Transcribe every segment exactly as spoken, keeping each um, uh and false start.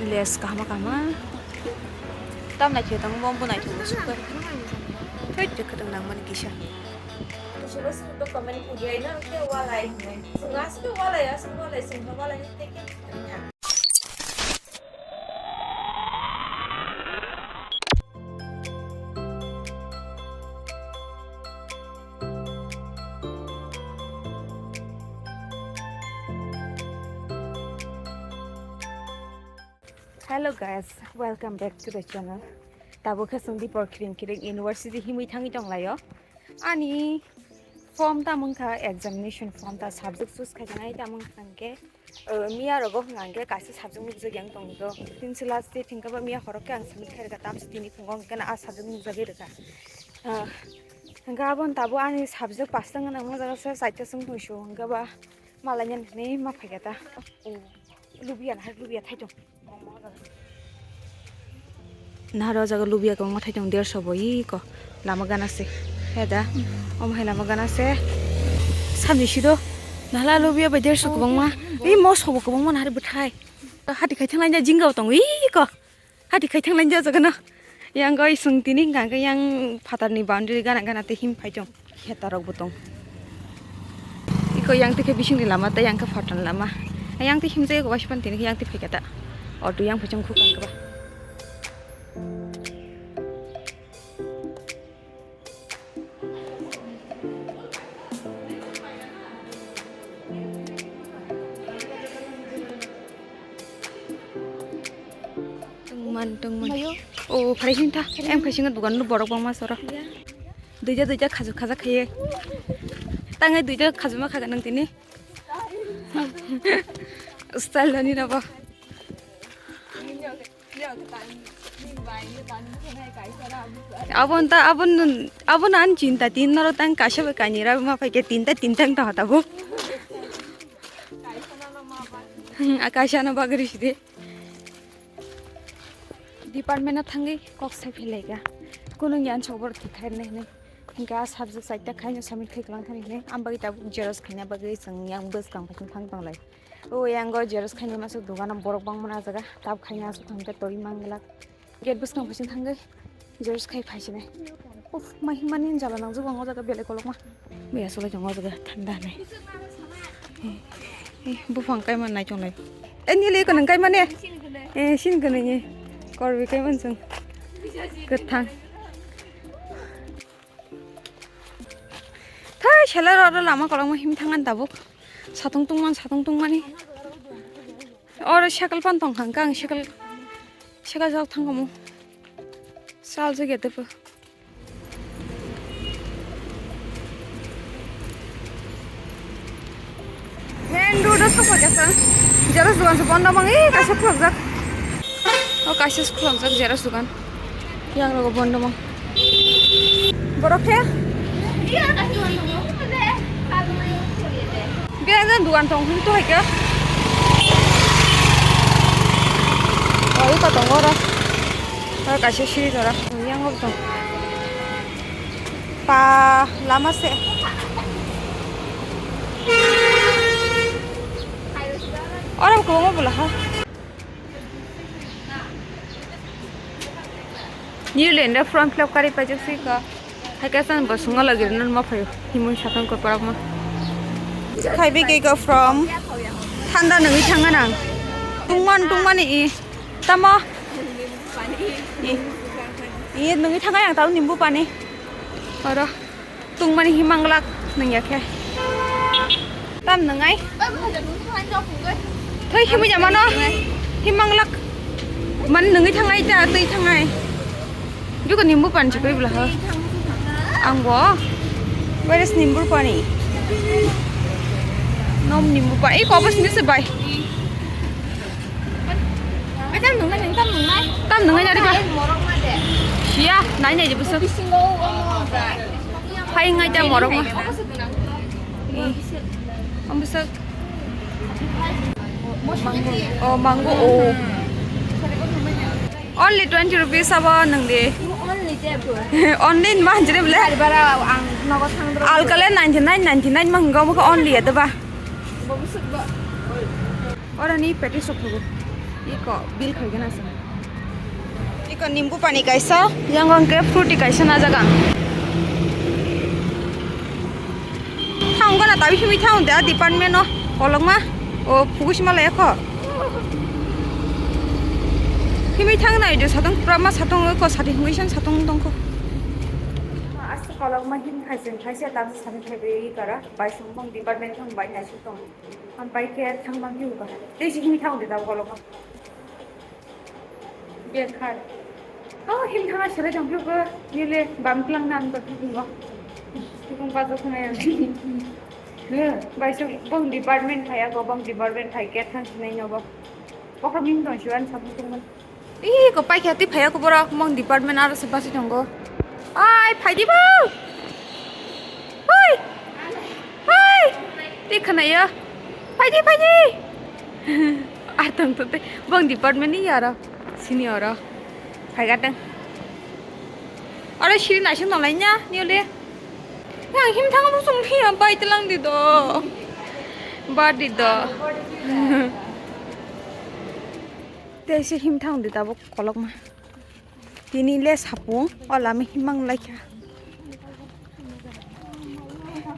Les kahama kahama. Tam naithok tong bo, bo naithok bo sukha. Thoi je khadang nang mani kisa. Sukha sukha comment kujai na ke walai ne. Sukha sukha walai ya, sukha walai, sukha walai ne teke. Hello guys, welcome back to the channel. Tabuk khe chwng Dipor Khiring Khiring University himwi thangwi tonglaio. Ani form ta mungkha examination form ta subject choose khainai ta mungkha hwnkhe, uh, miya rogo hwnkha hwnkhe kaisa subject nukjagwi ang tongdo. Tin se last date hwnkhe ba miya horok khe ang submit khai rwkha, tamse tini phungo hwnkhe a subject nukjagwi rwkha. Uh, hwnkhe aboni tabuk ani subject pasta gwnang ma jaga se chaita chwng tongso hwnkhe ba malaina hinwi ma phaikha ta. Oh, lubiya na hai lubiya thaitong. Nahar o jaga lubiya kwbangma thaitong derso bo iko lama gana se. He da, omo hai lama gana se. Samni sido. Nahla lubiya bai derso kwbangma. Ei moso bo kwbangma nahar bwthai. Hati khai thanglainjak jingga bo tongo iko. Hati khai thanglainjak jaga no. Yang goi sung tini hwnkha hwnkhe yang phatar ni boundary gana gana tei him phai tong. Kheta rok bo tong. Iko yang twi khe bising ni lama tei yang khe phatar ni lama. Yang twi himjak eko waisa phano tini khe yang twi phai khe ta. Auto yang phai chong khuk ang khe ba. Tongman, tongman. Mayo. O, phai sing tha. Em khai singa dugan no borok bangma soro. Ya. Duita, duita khaju khaja khaye. Tangai duita khaju ma khaga nang tini. Style ani na ba. Abon ta, abon, abon an chinta tin noro tang kaisa ba kani ra ma phai ke tinta tintang ta hota bo. Hmm, akaisa na bagri side. Department o thangwi kok sai philaiga. Kunung yan sok bor thik khai nai hinwi. Hingke a subject chaita khaino submit khai kwlang thani hinwi. Am bagwi tabuk xerox khaina bagwi chwng yang bwskang phai thang tonglai. O yango xerox khaini masa dogano borok bangmano ah jaga. Tab khaina aswk thangkhe tori manglak. Gate bwskang phai thangwi xerox khai phai sinai. Uf, mai himani jala nangjago ang o jaga belai kolokma. Bui aswk lai tongo o jaga thanda hinwi. Eh, eh, buphang kaima nai tonglai. Eh, nili eko nang kaima ne? Eh, sin kwnwi ni. Korwi kaima chwng. Kwthang. Thai sela ro ro lama kolokma him thangan tabuk. Satung tungman, satung tungmani. Oro cycle pan tongkha, hwnkhe ang cycle, cycle jok thangkhamu. Sal jagya tei pho. Main road o sokphaikha chwng. Xerox dogan se bondo mang, ee, kaisa khulokjak. O kaisa khulokjak xerox dogan. Yang rogo bondo mang. Borok khe? Biyang jang dugan tong hwn to hai khe. Oi ko tongo oro. Oro kaisa siri jora. Yang o tong. Pa lama se. Oro kwbangma bwla ha. New Land form fill up kari paijak si ka. Hai ka san bo sunga lagi rwna ma phaio. Himwi satang ko parak ma. Khai bi ke ko from. Thanda nungwi thanga nang. Tungman tungmani i. Tamo. I. I nungwi thanga yang tau nimbu pani. Oro. Tungmani himang glak nung ya khe. Tam nung ai. Thoi himui jama no. Himang glak. Man nungui thangai ta tui thangai. Biko nimbu pan chikoi bla ha. Ang bo. Where is nimbu pani? Nom nimbu pani. Ei kobos ni se bai. Tam nung nai, tam nung nai. Tam nung nai, nari ba. Morok ma de. Sia, nai nai je busu. Bisingo o mo. Phai ngai ta morok ma. Obo se gwnang. Eh. Obo se. Oh, mango, oh. Only twenty rupees abo nung de. Only table. Only ma hanjre bole. Hari bara ang nogo thang dro. Alkale ninety nine, ninety nine ma hwngo, omo khe only ya de ba. Bo busuk ba. Ora ni peti sok thugo. Iko bill khaigena se. Iko nimbu pani kaisa, yang ang ke fruity kaisa na jaga. Thang gana tabi himi thang de department no kolokma. O phugus ma le kho. Himi thang nai de satong prama satong ko sati himi san satong tongkho. Asa kolokma him khaisen khaisa tam sani thaibe ikara bai sung bong department thang bai nai sung tong. Hampai khe thang bang khe uka. Tei si himi thang de da kolokma. Bekhar. Oh, him thanga sere jang phuru ko nile bam klang nan ko thung ko. Thung ba jo khna ya. Bai so bong department thaya ko bong department thai ke thang sinai no bo. Bokha min don siwan sabu thung man. Ih, ko pai khe ti phaya ko boro bong department aro se basi tongo. Ai, phai di bo. Oi. Oi. Ti khna ya. Phai di, phai di. Ar tong to te. Bong department ni yara. Sini oro. Phai ga teng. Oro siri naising tong lai nya, ni le. Yang him thang mo sung hi am pai telang di do. Ba di do. Te si him thang di tabuk kolok ma. Tini le sapung, o lama himang laikha.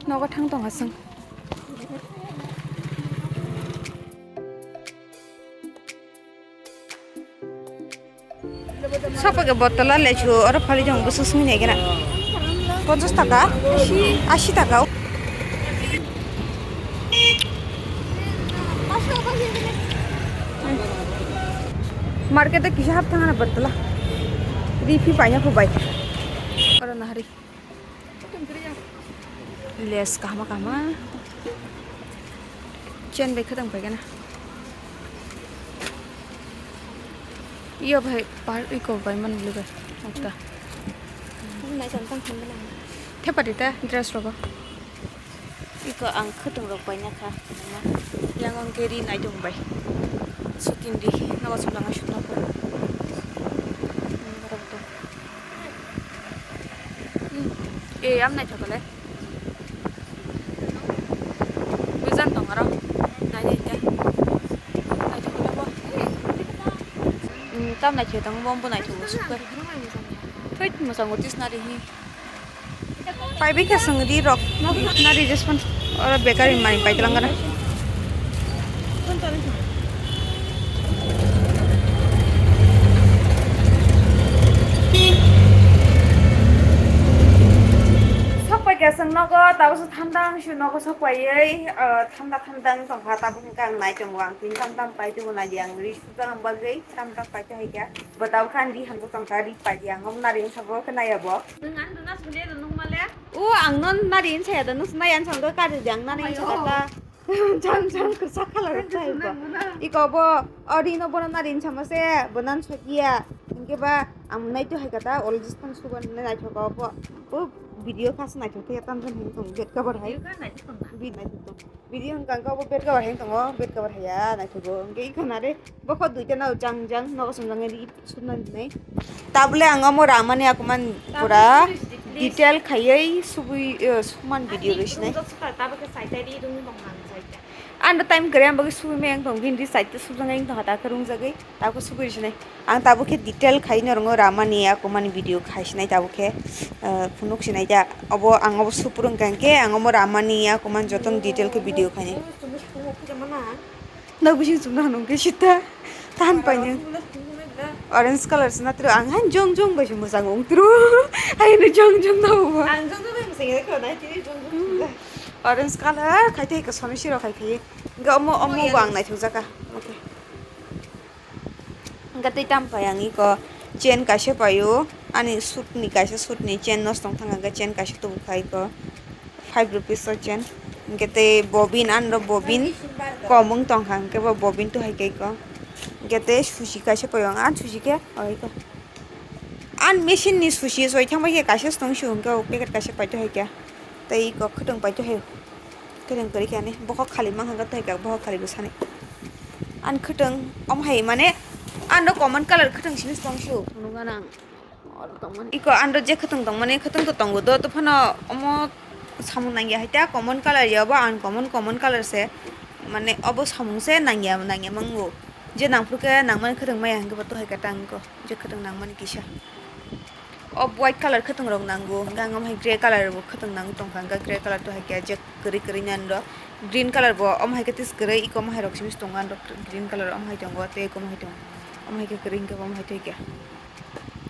Nogo thang tong aswng. Sapa ke botol a lechu oro phali jong busu sung ne gena. Ponchas taka, asi taka. Market o kisa hap thangna botol a. Ripi paina phu bai. Oro nahari. Les kahma kahma. Chen bai khadang pai gana. Iyo bai par iko bai man bli bai. Okta. Nai chang tang kham bana. Thepa di ta dress rogo. Iko ang khadang rok bai na kha. Yang ang keri nai dong bai. Sutin di. Nawa sulang ai sutna ko. Hmm. Eh, am naithok le. Bujan tong aro. Nai nai ta. Naithok le bo. Hmm, tam naithok tong bo, bo naithok bo sukhe. Thoi mochang o tisna ri hi. Pai bikha song ri rok. Nari just pon. Oro bekari mani pai tlang kana. Sok pai khe chwng nogo tabuk se thanda wngsi nogo sok paiwi, ah, thanda thanda wng tongkha tabuk hwnkhe ang nai tongo ang tini tam tam pai tongwi nai di ang ri sujak ang bagwi tam tam pai tongkha bo tabuk khe ang ri hamjak tongkha ri pai di ang omo nari wngsa bo khe naiya bo. Nwng ang rwna suli rw nung male? O ang non nari wngsa ya da nwng nai ang chang do kari di ang nari wngsa da. Jang jang kwchak colour rok khai bo. Iko bo o ri no bono nari wngsa ma se bo nan sokiya. Hinkhe ba ang nai tu hai kata always phone suban nai naithok bo. Bo video khas naithok khe tam jang hin tong bed cover hai. Video khas naithok tong na? Bed naithok tong. Video hwnkha khe bo bed cover hai tongo, bed cover hai ya naithogo. Hinkhe iko nare bokho duita no jang jang nogo song jang ri. Sumnani dinai. Tabule ang omo ramani akuman pura detail khaiwi subui, eh, suman video rwi sinai. Ano time kwrwi ang bagwi subui maya wng tong bini side te subjak wng tong hata khe rungjagwi tabuk subui rwi sinai. Ang tabuk khe detail khaiwi norwngo ramani akumani video khai sinai tabuk khe, eh, phunuk sinai da. Obo ang obo supur wngkha hwnkhe ang omo ramani akuman jotono detail khe video khainai. Nok bising chumna hwnwi khe sita tahan painai. Orange colour se na tiro ang han jong jong bai se mwchang ong tiro. Haino jong jong na bo. Ang jong jong bai mwchang ya ko nai tini jong jong. Orange colour khai tei ka sono siro khai khai. Ga omo omo bo ang naithok jaka. Okay. Ga tei tam pai ang iko chain kaisa paio ani suit ni kaisa suit ni chain nosto wng thang ang ga chain kaisa tubu khai ko. Five rupees o chain. Hingke tei bobin, anro bobin kom wng tongkha, hingke bo bobin tu hai khe ko. Hingke tei susi kaisa poi ang, an susi khe, oi ko. An machine ni susi soi thang bai khe kaisa se tong su, hingke o packet kaisa paito hai khe. Tei ko khwtwng paito hai. Khwtwng kwrwi khe ani, bokhok khali mang hwnkhe tei khe bokhok khali bwsani. An khwtwng, omo hai mane, anro common colour khwtwng simi se tong su, phunukgo nang. Iko andro je khwtwng tongmani khwtwng to tongo do, to phano omo samung nangya hai ta common colour ya, obo uncommon common colour se, mane obo samung se nangya nangya mango. Je nangphuru khe nangmani khwtwng maya hwnkhe bo to hai khe tang wngkho, je khwtwng nangmani kisa. O white colour khwtwng rok nango, hwnkhe ang omo hai grey colour bo khwtwng nangwi tongkha, hwnkhe grey colour to hai khe je kwrwi kwrwi nani rw. Green colour bo omo hai khe tis kwrwi, iko omo hai rok simi tongo, ang rok green colour omo hai tongo, tei iko omo hai tongo. Omo hai khe kwrwi hwnkhe bo omo hai to hai khe.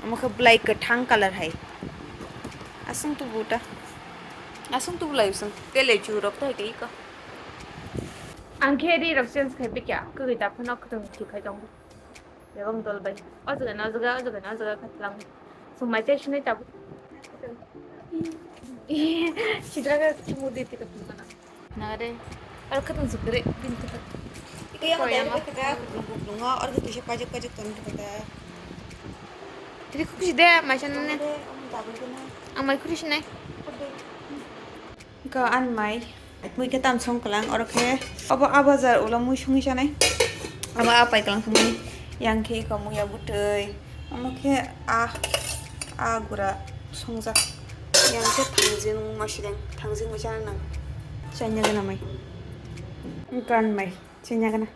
Omo khe belai kwthang colour hai. Aswng tubu ta. Aswng tubu lai usung. Tei lechu rok to hai khe iko. Ang khe ri rok change khai bikya, kwrwi da phano khwtwng thwi khai tongo. Bebak dol bai. O jaga na o jaga, o jaga na o jaga khatlang. Sumai chai sinai tabuk. Sidra ga sumudi tika pungana. Nagade. Ar khwtwng sukre, bin khwtwng. Iya, kaya ma. Kuplung kuplung, or kisa pajak pajak ton kita. Tiri khusi de, maisa nane. Ang mai khusi nai. Ka an mai. Mui khe tam song kwlang, oro khe obo a bazar ulo mui songwi sanai. Abo a pai kwlang songwi. Yang khe iko muya bwtwi. Omo khe a, a gura songjak. Yang khe thangjing masideng, thangjing bai chana nang. Chanya gana mai. Kan mai, chanya gana.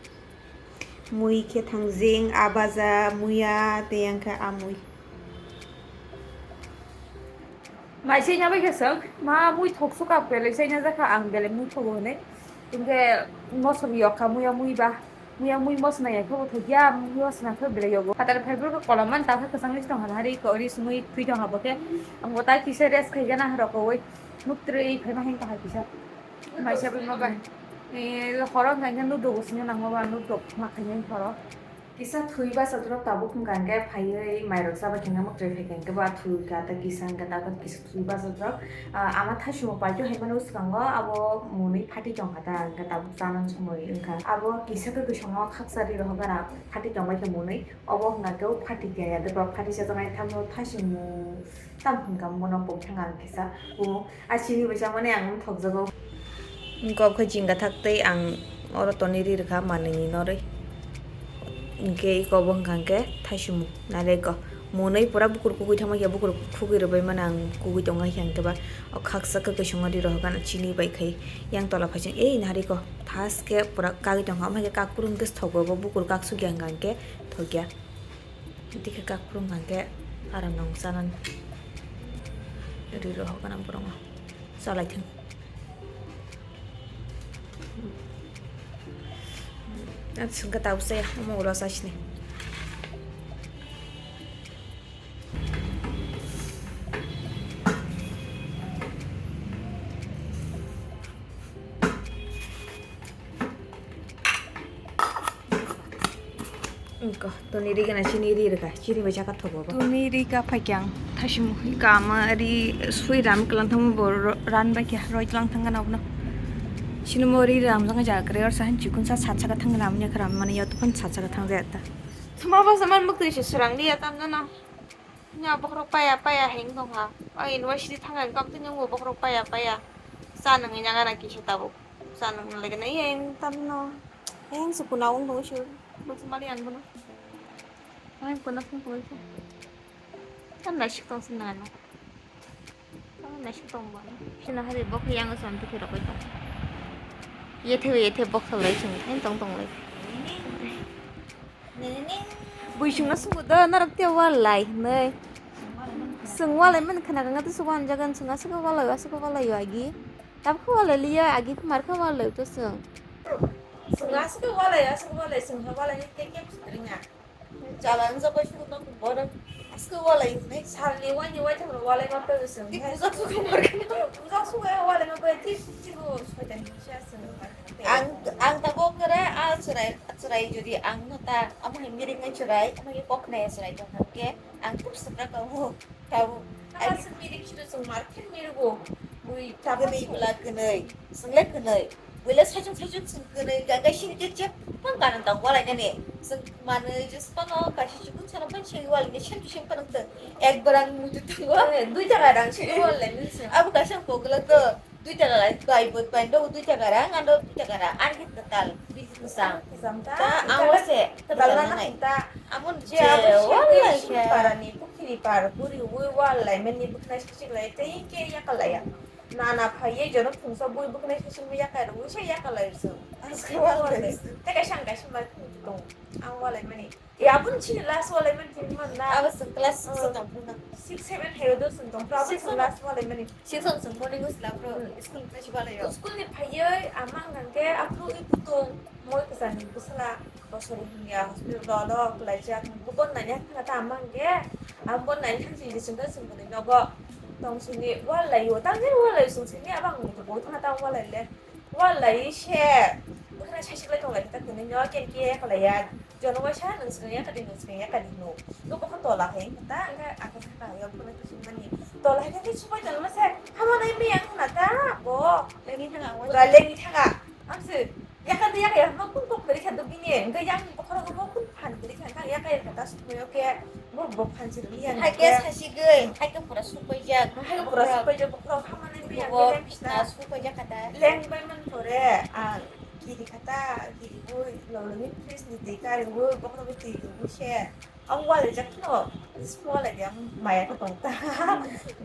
Mui khe thangjing, a baja, muya, tei yang khe a mui. Mai se nya bai khe swk, ma mui thok suka belai se nya jakha ang belai mui thogo hwnwi. Hinkhe moso yok kha muya mui ba. Muya mui moso nai khe bo thok ya, mui moso na khe belai yogo. Phatar phai bwrwk kolam man ta khe kwchang ris tong hana hari ko ris mui thui tong ha bo khe. Ang bo ta kisa rest khai gana ha rok oi. Nuk trwi phai ma heng ta ha kisa. Mai se bai ma bai. Eh, horo hwnkha khe nuk dogo sini nang ma ba nuk dok ma khai nai horo. Kisa thwi bachajwk rok tabuk wngkha hwnkhe phaiwi mairok chaba khe nangma kwrwi phaikha hwnkhe bo a thwi kha tei kisa hwnkhe tabuk kisa thwi bachajwk rok. Ah, ama thaisimo paito hai mano swkango abo mwnwi phatwi tongkha ta hwnkhe tabuk chanani somoi wngkha. Abo kisa khe kwisango khaksa ri rohor gana phatwi tongbai khe mwnwi obo hwnkha khe o phatwi khe ya de phatwi chajaknai tamo thaisimo tam hwnkha bono pokthang ang kisa. O A chini bai chamani ang wng thokjago. Wngkha obo khe jingga thak tei ang oro tonwi ri rwkha manwini norwi. Hinkhe iko bo wngkha hinkhe thaisimo nailai ko. Mwnwi pura bukur kugui thangma khe bukur kugui rwbai mano ang kugui tongkha hinkhe ba o khaksa kwkwi songma ri rohorkha chini bai khai yang tola phaising ei nahari ko thaske pura kagwi tongkha omo hai khe kak kwrwng khe sotgo bo bukur kak sugya hwnkha hinkhe thokya. Tei khe kak phuru hwnkha khe aram nang chanani. Ri rohor gana borok no chalai thung. Ang swngkha tabuk chaya, omo ulo chasini. Wngkha, toni ri gana chini ri rwkha, chini bai chakha thogo bo. Toni ri ka phai khe ang thaisim kama ri sui ram kwlang thangma bo ro-, ran bai khe roi tlang thang gana bono. Chini mo ri ram jang ja kre or sahan chikun sa sat saka thang gana amnya kram mani yot phan sat saka thang jaya ta. Thuma bo saman muk twi se srang li ya tam jana. Nya bokhorok paya paya heng tongkha. O university thangkha kok tini bo bokhorok paya paya. Cha nangwi nang gana kisa tabuk. Cha nang nang lagi na iyeng tamno. Iyeng se kuna ung tong sur. Bujumali ang bono. Ang kuna phung tong se. Tam naisik tong se nang ano. Tam naisik tong bono. Sina hari bok yang sam tu kira koi tong. Ye the ye the bok sa lai sung. Ang tong tong lai. Bui sungno sungo do norok te wal lai hinui. Sung walai mani khana kanga to subo hamjagan sung aswk walai aswk walai agi. Tabukhe walai liya agi phamarkhe walai to sung. Sung aswk walai aswk walai sung ha walai ni ke ke putringa. Jalan jabai sung no bor aswk walai hinui. Salni wani wai thang walai ma pe sung. Bujak sung walai ma pe thik thik soitan ni sa sung. Ang, ang tabuk khe a chwrai, chwrai jodi ang no ta, amo hai mirik nai chwrai, amo hai kok nai chwrai tong kha khe, ang tub sabra ka mo, tabuk. Ang aswk mirik chwrai chwng mar khe mirik o, bui tabuk. Kwnwi bwla kwnwi, chwng le kwnwi, bui le saichung saichung chwng kwnwi, ganga sini khe je pang kanan tang walai nani, chwng manwi je spano kaisa chukun sana phan sini walai ni sem sem phan tong, ek barang muitu tongo. Eh, dui taka rang sini walai ni chwng. Abo kaisa pogla to. Dui taka bai bo bai do dui taka rang, ano dui taka rang, ani khe kwtal, bisi kwcham. Kwcham ta, ta, ang kwtal, wase kwtal kwtal na nanai. Ta, amon je je abo wala sini khe. Parani, pukhiri par, puri, ui wal lai, meni buknai sisik lai, tei ke yakalaya. Nana phai ye jono phungsa bui buknai sisik mi yakai ro, ui se yakalai so. Aske wal lai. Te kaisa ang kaisa mai phung tong. Ang Walaimani. E, aboni chini last walaimani tini man na. Abo chwng class six o tong phuru na. Six, seven hai do chwng tong phuru. Abo chwng last walaimani. Six o chwng boarding o sla phuru. Hmm. School ni phai si walaio. School ni phaiwi amang hwnkhe aphuru i kutung moi kwchani bwsla bosor hwnya hospital o lo kwlaijak. Bo naina thangkha ta amang khe. Abo naina thang chini chwng khe chwng bwrwi nogo tong sini walaio. Tang jani walaio chwng sini abang bo thangkha ta walai le. Walai se. Bukhara saisikle tonglai ta kwnwi no ken ke khlaiya. Jono waisa nwng swkang ya kadi, nwng swkang ya kadi hino. Nokha tola hai ta, angkha angkha saka hai phone kisimani. Tola hai khe supai tongma se, hama nai miyang hwnna ta bo. Lengwi thanga, ba lengwi thanga. Amse, yakar de yakar, ma kun kok kwrwi kha do bini, angkha yang bokhorok bo kun phan kwrwi kha, angkha yakar yakar ta supai, okay. Bo bo phan sirwi ya. Hai ke sasigwi, hai ke pura supai jak. Hai ke pura supai jak, bokhorok hama nai miyang. Bo leng ta supai jak kata. Leng bai man pore, a. Kiri kata, kiri bui, lolongni fridge ni twi kari bui, bokhorok twi lubui se. Ang walai jak no, small lagi ang maya ko tong ta.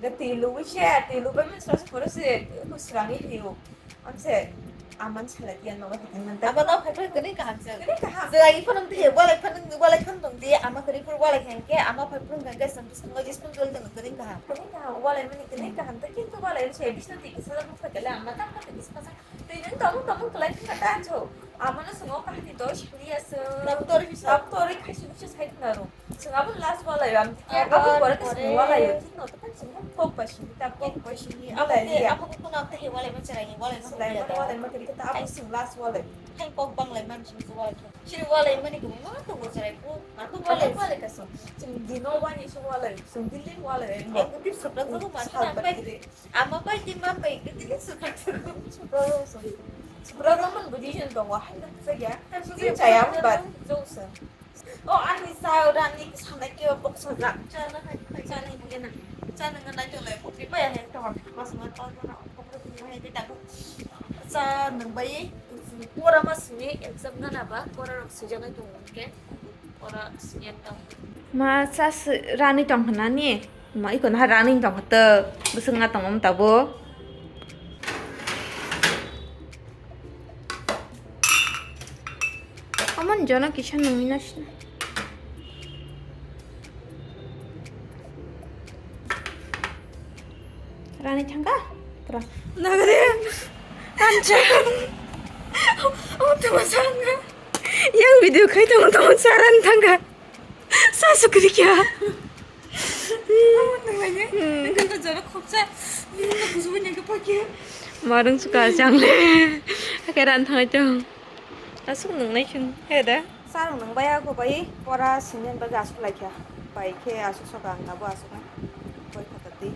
Ga twi lubui se, twi lubai min sura se pura se, ko srangwi hiu. Ang se, aman sala tiyan no ga hitin man ta. Abo no phai phai kani kaham se. Kani kaham. Jai phone twi walai phone, walai phone tong di, ama kari phone walai hengke, ama phai phone ga ga sam sam ga jis phone dol dong kani kaham. Kani kaham, walai mani kani kaham, ta kintu walai se, bisna twi kisa phai kala, ama ta phai kisa. Twi nung tongmung tongmung kwlai thangkha ta anso. Amano swngo kahini doi saliya se. Laptori bisa. Laptori khaisi bisa sai thwna rw. Chwng abo last walai am. Ah, abo pore to pore. Chwng walai yo. Thik no to kan chwng kok bai sini ta kok bai sini. Abo te abo ko kono te he walai ma cherai ni walai ma cherai. Walai ma kiri ta abo chwng last walai. Hai kok bang lai man chwng walai. Sini walai mani ko ma to ko cherai ko. Abo walai walai ka so. Chwng dino wani so walai. Chwng dilin walai. Abo ki sabra ko ma ta bai. Ama pai di ma pai ke tini suka suka. Suka suka. Suka roman budi jen dong wah hai nak saja. Suka chaya mo bat jong se. Oh, ani sa rani sana ke box sa. Chana hai chana ke na. Chana ngan nai jolai putri pa ya hai to. Mas ma to na. Putri hai de tabu. Sa nang bai pura mas ni exam na na ba pura rok sujana to ke. Pura siyan to. Ma sa rani tong na ni. Ma iko na rani tong kha to bwswk na tong am tabo. Amon jono kisa nungwi na sina. Rani thangka? Pura. Nagari. Kancha. Oh, tama sanga. Yang video khai tong tong saran thangka. Sa sukri kya? Marung suka changle. Ake ran thang chong. Asuk nung nai chong. He da. Sarung nung baya ko bai pora singen baga asuk laikya. Bai khe asuk soka ang nabo asuk na. Koi khatati.